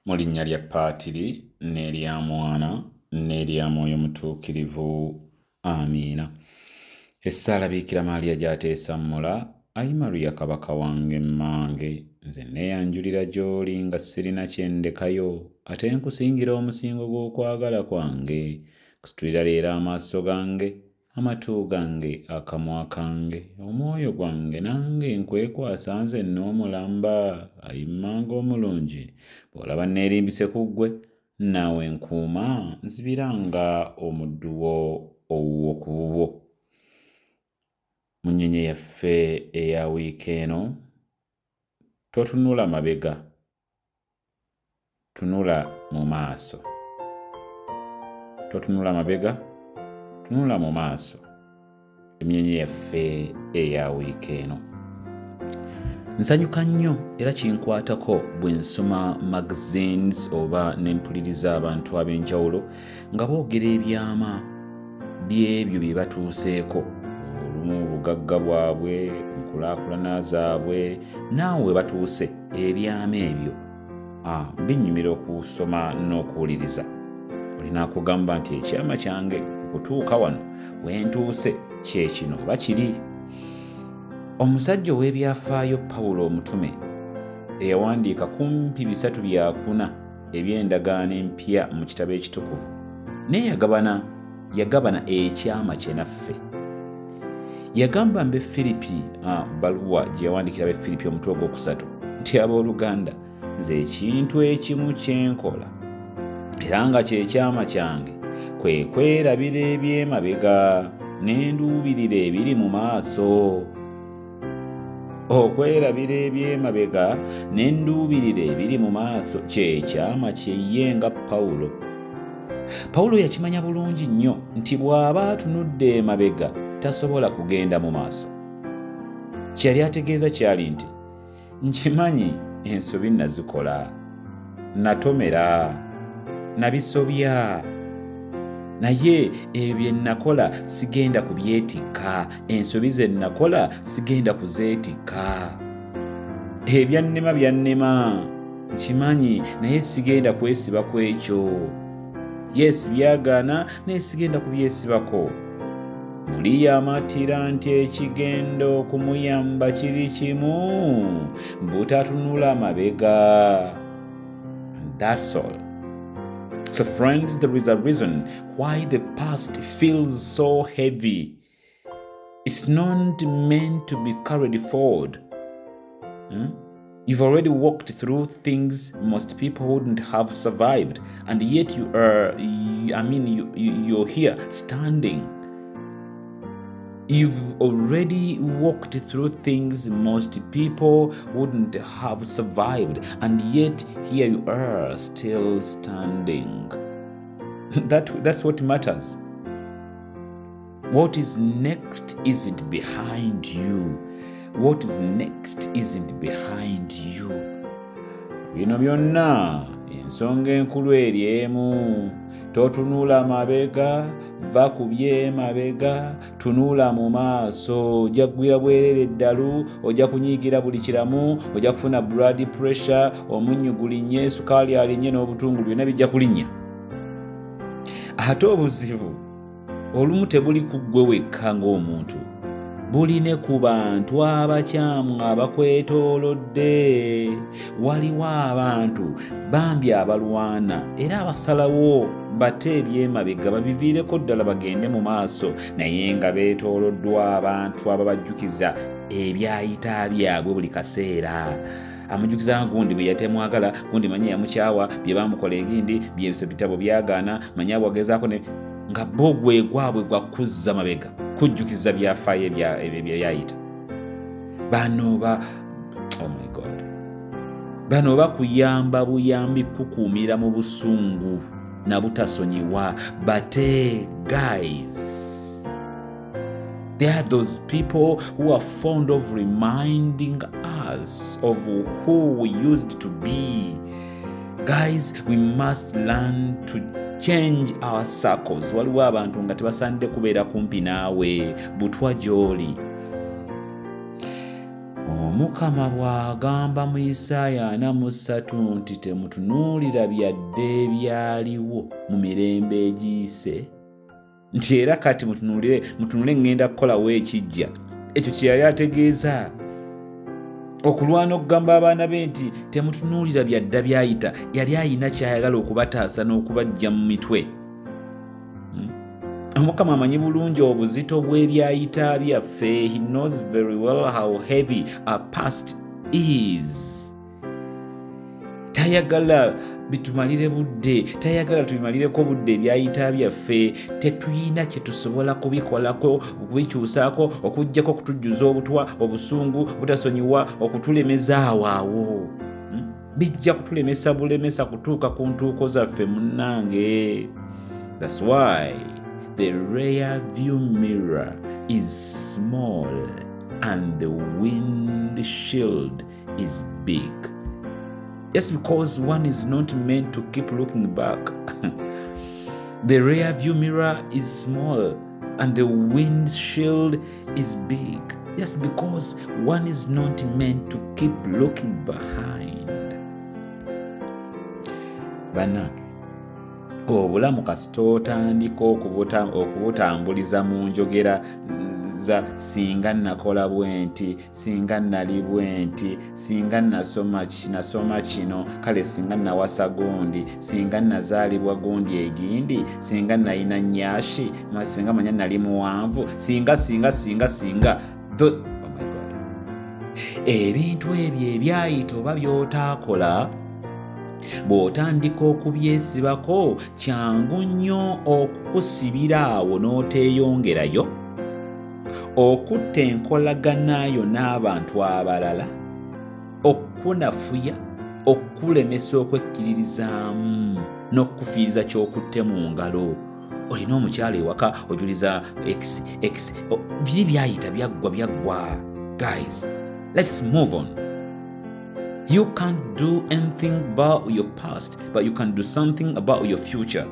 Mu linnya lya Paatiri n'erya Mwana n'erya Mwoyo Mutuukirivu. Amiina. Essaala Biikira Maria gy'ateesammula, Ayi Maria Kabaka wange mmange, nze nneeyanjulira gy'oli nga sirina kye ndekayo, ate nkusingira omusingo gw'okwagala kwange. Nkusitulira leero amaaso gange, Amatu gange, akamwa kange, omwoyo gwange nange nkwekwasa nzenna omulamba, ayi mmange omulungi, bw'olaba nneerimbise ku ggwe, naawe nkuuma, nzibira nga omuddu wo owuwo ku bubwo. Munnyenye yaffe eya wiiki eno, totunula mabega. Tunula mu maaso. Totunula mabega, tunula mu maaso. Emyenye yaffe eya wiiki eno. Nsanyuka nnyo era kinkwatako bwe nsoma magazines oba ne mpuliriza abantu ab'enjawulo nga boogera ebyama by'ebyo bye batuuseeko olumu obugagga bwabwe, enkulaakulana zaabwe naawe we batuuse ebyama ebyo ah, binnyumira okusoma n'okuwuliriza. Olina akugamba nti ekyama kyange ku kutuuka wano wentuuse kye kino oba kiri. Omusajja ow'ebyafaayo Pawulo omutume eyawandiika kumpi 3/4 eby'endagaano empya mu kitabo ekitukuvu naye yagabana yagabana ekyama kye naffe. Yagamba mbe Firipi ah, baluwa gye yawandiikira be Firipi omutwe ogwokusatu nti abooluganda nze ekintu ekimu kye nkola era nga kye kyama kyange kwe kwerabira eby'emabega ne nduubirira ebiri mu maaso. Okwerabira eby'emabega ne nduubirira ebiri mu maaso kye kyama kye ye nga Pawulo. Pawulo yakimanya bulungi nnyo nti bw'aba atunudde emabega tasobola kugenda mu maaso. Kye yali ategeeza kyali nti nkimanyi ensobi nazikola, natomera, nabisobya, naye ebyo bye nakola sigenda kubyetikka, ensobi ze nakola sigenda kuzeetikka. Ebyannema byannema nkimanyi, naye sigenda kwesiba ku ekyo. Yes, byagaana naye sigenda kubyesibako. Muli yamatira nti ekigenda okumuyamba kiri kimu, butatunula mabega. And that's all. So friends, there is a reason why the past feels so heavy. It's not meant to be carried forward. You've already walked through things most people wouldn't have survived, and yet you are, I mean, you're here standing. You've already walked through things most people wouldn't have survived, and yet here you are still standing. That's what matters. What is next isn't behind you. What is next isn't behind you. Bino byonna ensonga enkulu eri emu. Totunula mabega, va ku by'emabega, tunula mu maaso. Ojja kugwira bwerere eddalu, ojja kunyiigira buli kiramu, ojja kufuna blood pressure, omunnyu gulinnye, sukaali alinnye n'obutungulu byonna bijja kulinnya. Ate obuzibu olumu tebuli ku ggwe wekka ng'omuntu, buli ne ku bantu abakyamu abakwetoolodde. Waliwo abantu bambi abalwana era abasalawo bate eby'emabega babiviireko ddala bagende mu maaso, naye nga beetooloddwa abantu ababajjukiza ebyayita byabwe buli kaseera. Amujjukiza nga gundi bwe yatemwagala, gundi manye yamukyawa, bye baamukola egindi, bye bitabo byagaana, manye abwagezaako ne nga bo gwe gwabwe gwa kuzza mabega, kujjukiza byafaayo ebyayita. Bano ba, oh my God, bano bakuyamba buyambi kukuumira mu busungu na butasonyiwa. Bate guys, there are those people who are fond of reminding us of who we used to be. Guys, we must learn to change our circles. Waliwo abantu nga tebasaanidde kubeera kumpi naawe, butwa gy'oli. Omukama bw'agamba mu Isaaya 43 nti temutunuulira byadde ebyaliwo mu mirembe egiyise, nti era kati mutunuulire, mutunule ŋŋenda kukolawo ekijja, ekyo kye yali ategeeza. Okulwana okugamba abaana be nti temutunuulira byadda byayita, yali alina ky'ayagala okubataasa n'okubajja mu mitwe. Omukama amanyi bulungi obuzito bw'ebyayita byaffe. He knows very well how heavy our past is. Tayagala bitumalire budde, tayagala tubimalireko budde ebyayita byaffe. Tetulina kye tusobola kubikolako, okubikyusaako, okuggyako okutujjuza obutwa, obusungu, obutasonyiwa, okutulemeza awo awo. Bijja kutulemesa bulemesa kutuuka ku ntuuko zaffe munnange. That's why the rear view mirror is small and the windshield is big. Just because one is not meant to keep looking back. The rear view mirror is small and the windshield is big. Just because one is not meant to keep looking behind. Bannange, obulamu kasita otandika okubutambuliza mu njogera za singa nakola bwe nti, singa nali bwe nti, singa nasoma kino, kale singa nawasa gundi, singa nazaalibwa gundi egindi, singa nalina nyashi, singa manya nali muwanvu, singa singa singa singa. Oh my God, ebintu ebyo ebyayita oba by'otaakola, bw'otandika okubyesibako, kyangu nnyo okukusibira awo n'oteeyongerayo, okutta enkolaganayo n'abantu abalala, okukunafuya, okukulemesa okwekkiririzaamu n'okukufiiriza ky'okutte mu ngalo. Olina omukyala ewaka, ojuliza x x, biri byayita, byaggwa byaggwa. Guys, let's move on. You can't do anything about your past, but you can do something about your future.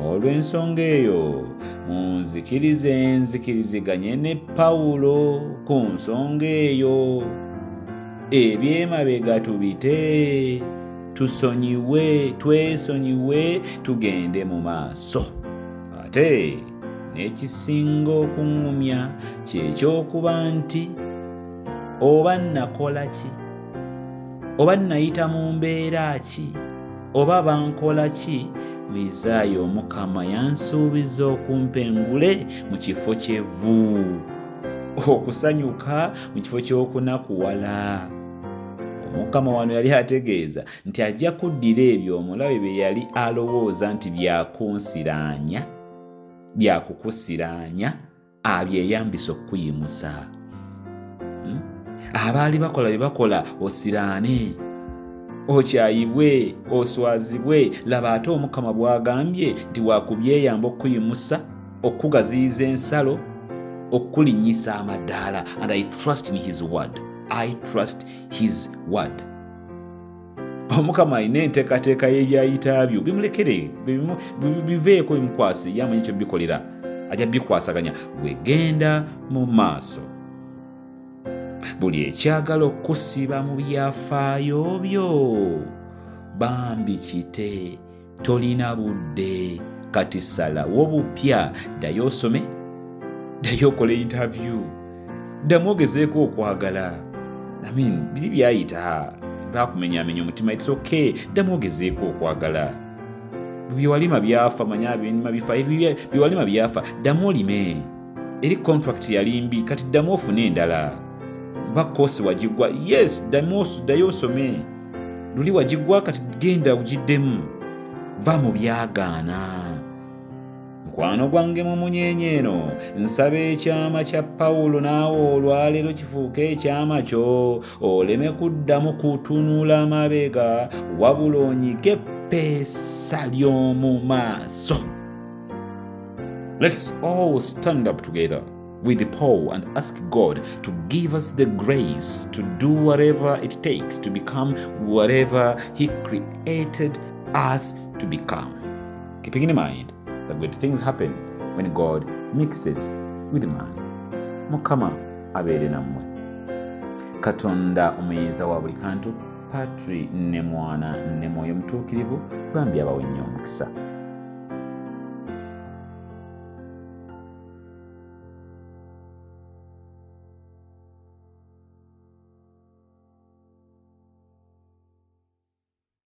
Olw'ensonga eyo, munzikirize nzikiriziganye ne Pawulo ku nsonga eyo. Ebyemabega tubite, tusonyiwe, twesonyiwe, tugende mu maaso. Ate n'ekisinga okuŋŋumya kyekyokuba nti oba nakola ki, oba nayita mu mbeera ki, oba bankola ki, mu Isaaya Omukama yansuubiza okumpa engule mu kifo ky'evvu, okusanyuka mu kifo ky'okunakuwala. Omukama wano yali ategeeza nti ajja kuddira ebyo omulabe bye yali alowooza nti byakunsiraanya, byakukusiraanya, abyeyambisa okukuyimusa. Abaali bakola bye bakola osiraane, okyayibwe, oswazibwe, laba ate Omukama bw'agambye nti wakubyeyamba okukuyimusa, okukugaziyiza ensalo, okukulinnyisa amadaala. And I trust in his word. I trust his word. Omukama alina enteekateeka y'ebyayita byo, bimulekere, biveeko, bimukwase, ye amanyi ekyo bikolera, ajja bikwasaganya. Gwegenda mu maaso. Buli ekyagala okusiba mu byafaayo byo, bambi kite, tolina budde kati. Salawo bupya, ddayo osome, ddayo okole interview, ddamu ogezeeko okwagala. I mean, biri byayita, bakumenyamenya omutima, it's okay, ddamu ogezeeko okwagala. Byewalima byafa, manya ebinima bifa, byewalima byafa, ddamu olime. Eri contract yali mbi, kati ddamu ofune endala. Ba course wagigwa, yes, ddamu ddayo osome. Luli wagigwa, kati genda ogiddemu. Va mu byagaana. Mukwano gwange mu munyenye eno, nsaba ekyama kya Pawulo naawe olwaleero kifuuke ekyama kyo, oleme kuddamu kutunula mabega, wabula onyige eppeesa ly'omu maaso. Let's all stand up together with Paul and ask God to give us the grace to do whatever it takes to become whatever He created us to become. Keeping in mind that great things happen when God mixes with man. Mukama abeere nammwe. Katonda omuyinza wa buli kantu, Patri ne Mwana ne Mwoyo Mutuukirivu, bambi abawe nnyo omukisa.